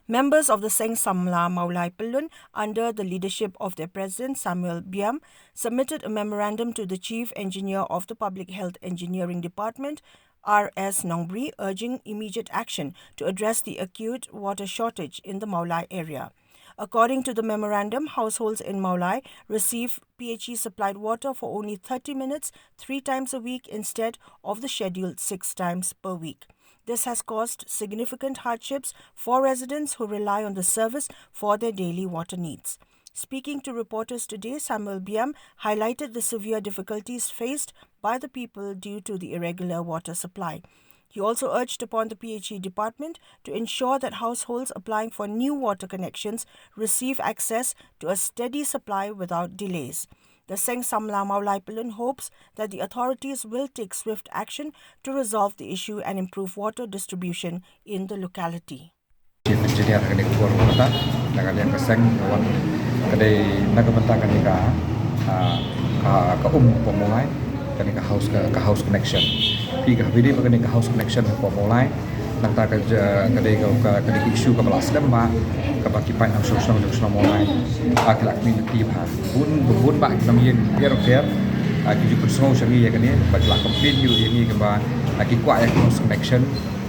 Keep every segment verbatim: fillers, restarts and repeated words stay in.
Members of the Seng Samla Mawlai Pyllun, under the leadership of their president Samuel Biam, submitted a memorandum to the Chief Engineer of the Public Health Engineering Department, R S Nongbri, urging immediate action to address the acute water shortage in the Mawlai area. According to the memorandum, households in Mawlai receive P H E supplied water for only thirty minutes, three times a week instead of the scheduled six times per week. This has caused significant hardships for residents who rely on the service for their daily water needs. Speaking to reporters today, Samuel Biam highlighted the severe difficulties faced by the people due to the irregular water supply. He also urged upon the P H E department to ensure that households applying for new water connections receive access to a steady supply without delays. The Seng Samla Mawlai Pyllun hopes that the authorities will take swift action to resolve the issue and improve water distribution in the locality. Chief Engineer kane ka por mynta na ka liang ka seng ka wan ka dei na ka bynta kane ka ah, ka ka um pamulai kane ka house ka, ka house connection. Pi ka bidi ba kane ka house connection pamulai nangta ka ja- ka dei ka ka ka dei ka issue ka ba la slem ba ka ba ki paid nongshong shnong jong shnong Mawlai. Ah, ki la kmih na ti ba bun bun ba ki nongïeng pher pher. Ah, ki ju pynsngew sha ngi ïa kane ba ki la complain ïa ngi ka ba ah, ki kwah ïa ka house connection.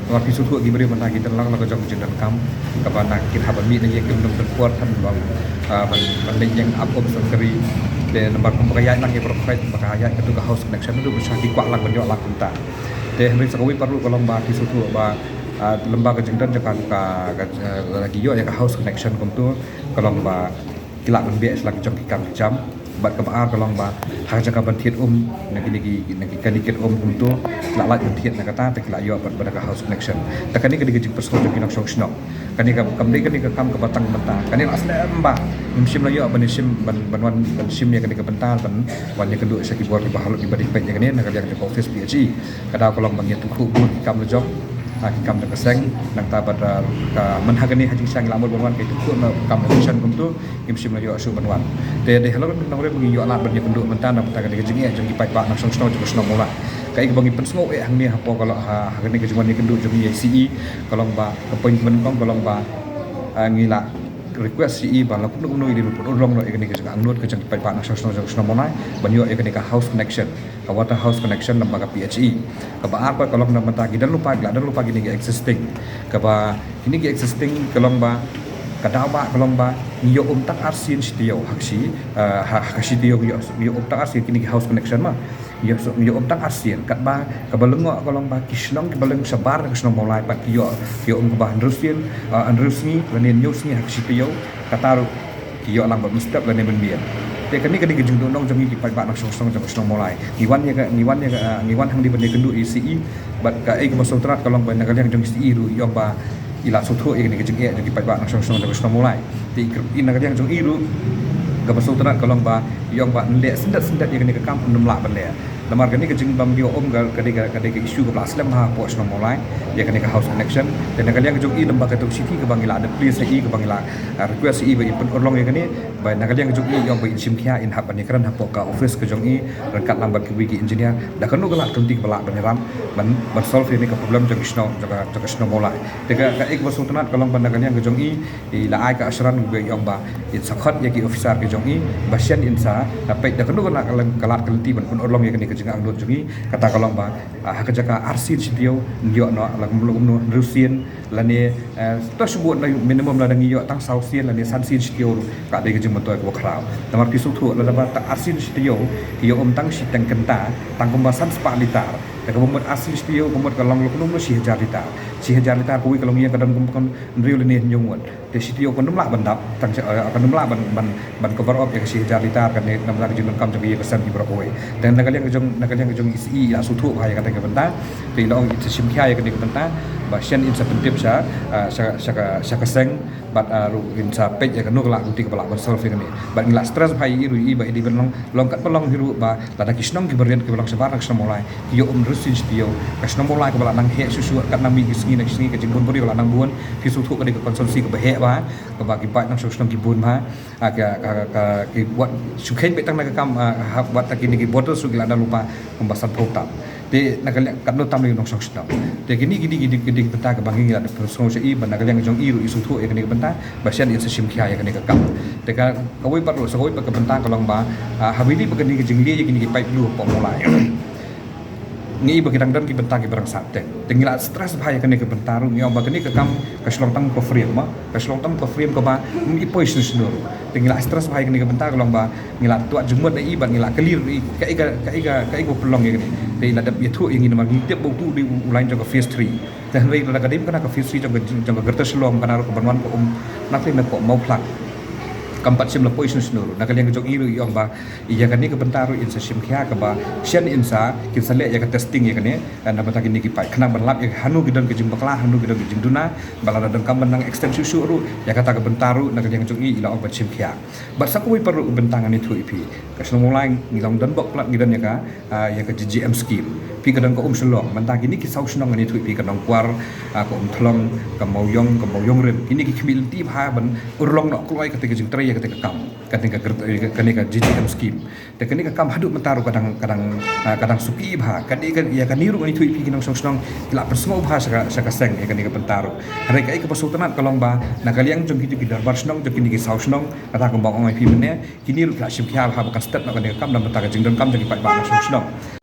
Namar phi sngewthuh ki briew mynta ki don lang la ka jong ka jingdonkam kaba na ki hap ban mih na ïing ki don don por than ban ah, ban ban leit ïeng ap um sorkari. Te namar kum ba ka ïaid lang ïa baroh khoit ba ka ïaid katu ka house connection tu ba sha ki kwah lang ban ïoh lang kumta. Te hynrei sa kawei pat ruh ka long ba phi sngewthuh ba ah, lem bad ka jingdon jong ka ka ka la ki ïoh ïa ka house connection kumtu ka long ba ki lah ban beh sha la ki jong ki kam ki jam bad kaba ar ka long ba ha ka jaka ban thied um na kine ki na ki kane ki um kumtu ki lah lait ban thied na kata te ki lah ïoh bad bad ka house connection. Te kane ka dei ka jingpyrsngew jong ki nongshong shnong. Kane ka kam dei kane ka kam kaba tang bynta kane lah slem ba ngim shym la ïoh ban shim ban ban wan ban shim ïa kane ka bynta ban wan ïakynduh sha ki bor kiba halor kiba dei peit ïa kane na ka liang jong ka office P H E. Ka daw ka long ba ngi ïathuh bun ki kam la jong ah, ki kam jong ka seng nangta bad ah, ka man ha kane ha jingshisha ngi la mut ban wan ka ïathuh na kam election kumtu. Kim shym la ïoh shuh ban wan. Te dei halor nongrim ngi ïoh lad ban ïakynduh mynta na bynta ka dei ka jingeh jong ki paidbah nongshong shnong jong ka shnong Mawlai. Kaei kaba ngi pynsngew eh hangne hapoh ka long ha ha kane ka jingwan ïakynduh jong ngi ïa i C E ka long ba ka point mynta ka long ba ah, ngi la request C E ba la kumno kumno i dei ban pynurlong noh ïa kane ka jingangnud ka jong ki paidbah nongshong shnong jong ka shnong Mawlai ban ïoh ïa kane ka house connection. Ka water house connection lem bad ka P H E. Kaba ar pat ka long na bynta ki don lypa ki la don lypa kine ki existing. Kaba kine ki existing ka long ba ka daw ba ka long ba ngi ïoh um tang arsien shi taïew ha ka shi ah, ha ha ka shi taïew ngi ïoh ngi ïoh um tang arsien kine ki house connection ma. Ngi ïoh ngi ïoh um tang arsien katba kaba lyngngoh ka long ba ki shnong kiba lyng shabar ka shnong Mawlai pat ki ïoh ki ïoh um kaba hynriew sien ah, hynriew sngi lane hynñiew sngi ha ka shi taïew. Kata ruh ki ïoh lang bad mynstep lane mynmiet. Te kane ka dei ka jingduhnong jong ngi ki paidbah nongshong shnong jong ka shnong Mawlai. Ngi wan ïa ka ngi wan ïa ka ah, ngi wan hangne ban ïakynduh ïa i C E bad kaei kaba sngewtynnat ka long ba na ka liang jong i C E ruh i ong ba i la sngewthuh ïa kane ka jingeh jong ki paidbah nongshong shnong jong ka shnong Mawlai. Te i kyrpad na ka liang jong i ruh kaba sngewtynnat ka long ba i ong ba yn leh syndet syndet ïa kane ka kam ym lah ban leh. Namar kane ka jingbym ïoh um ka ka dei ka ka dei ka issue kaba la slem hapoh shnong Mawlai ïa kane ka house connection. Te na ka liang jong i lem bad katu ka shithi kaba ngi la da please ïa i kaba ngi la ah, request ïa i ba i pynurlong ïa kane ba na ka liang jong i i ong ba in shim khia in hap ban ïakren hapoh ka office ka jong i ryngkat lang bad kiwei ki engineer da kano ka lad ka lynti kaba lah ban ïaram ban ban solve ïa kane ka problem jong ka shnong jong ka jong ka shnong Mawlai. Te ka kaei kaba sngewtynnat ka long ba na ka liang ka jong i i la ai ka assurance ba i ong ba in sa khot ïa ki officer ki jong i ba shen in sa peit da kano ka lad ka lynti ban pynurlong ïa kane ka jingangnud jong i. Kata ka long ba ah, ha ka jaka arsien shi taïew ngi ïoh noh la kumno kumno hynriew sien lane eh, to shu bud na minimum lada ngi ïoh tang saw sien lane san sien shi taïew ruh ka dei ka jingmyntoi kaba khraw. Namar phi sngewthuh lada ba tang arsien shi taïew ki ïoh um tang shi tang kynta tang kumba san spah litar. Te kaba mut arsien shi taïew ka mut ka long la kumno kumno shi hajar litar. Shi hajar litar kawei ka longïing ka don kum hynriew lane hynñiew ngut. Te shi taïew kan ym lah ban dap tang shi- eh, kan ym lah ban ban ban cover up ïa ka shi hajar litar kane namar ka jingdonkam jong ka ïing ka sem ki baroh kawei. Te na ka liang ka jong na ka liang ka jong i C E i la sngewthuh bha ïa kata ka bynta. Te i la ong in sa shim khia ïa kane ka bynta ba shen in sa pyntip sha ah, sha sha ka sha ka seng bad ah, ruh in sa peit ïa kano ka lad ka lynti kaba lah ban solve ïa kane. Bad ngi la stress bha ïa i ruh i ba i dei ban long long katba long hi ruh ba lada ki shnong kiba riat kiba long shabar na ka shnong Mawlai ki ïoh um hynriew sien shi taïew ka shnong Mawlai kaba la nang heh shuh shuh kat nang mih ki sngi na sngi ka jingbun briew la nang bun, phi sngewthuh ka dei ka constituency kaba heh bha, kaba ki paid nongshong shnong ki bun bha, ah, ka, ka, ka, ki wat shu kheiñ beit tang na ka kam, ah, hap wat ta kine ki voters ruh ki la nang lypa kumba sanphew tam. Te na ka liang katno tam lei nongshong shnong. Te kine, kine, kine, kine ki bynta kaba ngi la dep pynsngew sha i, ba na ka liang jong i ruh i sngewthuh ïa kane ka bynta, ba shen in sa shim khia ïa kane ka kam. Te ka, kawei pat ruh, sa kawei pat ka bynta ka long ba, ah, ha kaba ïadei bad kane ka jingleh ïa kine ki paip blue hapoh Mawlai. Ngi i ba ki dang don ki bynta kiba rangstad te. Te ngi la stress bha ïa kane ka bynta ruh, ngi ong ba kane ka kam ka shu long tang ka frame ma. Ka shu long tang ka frame kaba, mm, i poi shisha shisha ruh. Te ngi la stress bha ïa kane ka bynta ka long ba ngi la tuat jingmut na i bad ngi la kylli ruh i kaei ka, kaei ka, kaei ka pynlong ïa kane. Te i la dep ïathuh ïa ngi namar ngi tip ba utu u dei u, u line jong ka phase three. Te hynrei lada ka dei kane ka phase three jong ka, jong ka greater Shillong kane ruh ka ban wan ka um, na ka liang na ka Mawphlang. Kam pat shym la poi shisha shisha ruh. Na ka liang jong i ruh i ong ba ïa kane ka bynta ruh in sa shim khia kaba shen in sa, kin sa leh ïa ka testing ïa kane, eh, na bynta kine ki paip. Khnang ban lap ïa hano ki don ki jingbakla, hano ki don ki jingduna, ba lada donkam ban nang extend shuh shuh ruh, ïa kata ka bynta ruh na ka liang jong i i la ong ban shim khia. Bad sa kawei pat ruh ka bynta ngan ïathuh ïa phi. Ka shnong Mawlai ngi long don bok plat ngi don ïa ka, ah, ïa ka G G M scheme. Phi ka don ka Umshlong, mynta kine ki saw shnong ngan ïathuh ïa phi ka Nongkwar, ah, ka Umthlong, ka Mawiong, ka Mawiong Rim. Kine ki khmih lynti bha ban urlong noh kloi kata ka jingtrei ïa kata ka kam. Kane ka gr-, kane ka G G M scheme. Te kane ka kam haduh mynta ruh ka dang, ka dang, ah, ka dang suki bha. Kane ka, ïa kane ruh ngan ïathuh ïa phi ki nongshong shnong ki la pynsngew bha sha ka, sha ka seng ïa kane ka bynta ruh. Hynrei kaei kaba sngewtynnat ka long ba na ka liang jong kito ki dorbar shnong jong kine ki saw shnong, kata kumba ong ïa phi mynne, kine ruh ki la shim khia bha ba kan stet noh kane ka kam na bynta ka jingdonkam jong ki paidbah nongshong shnong.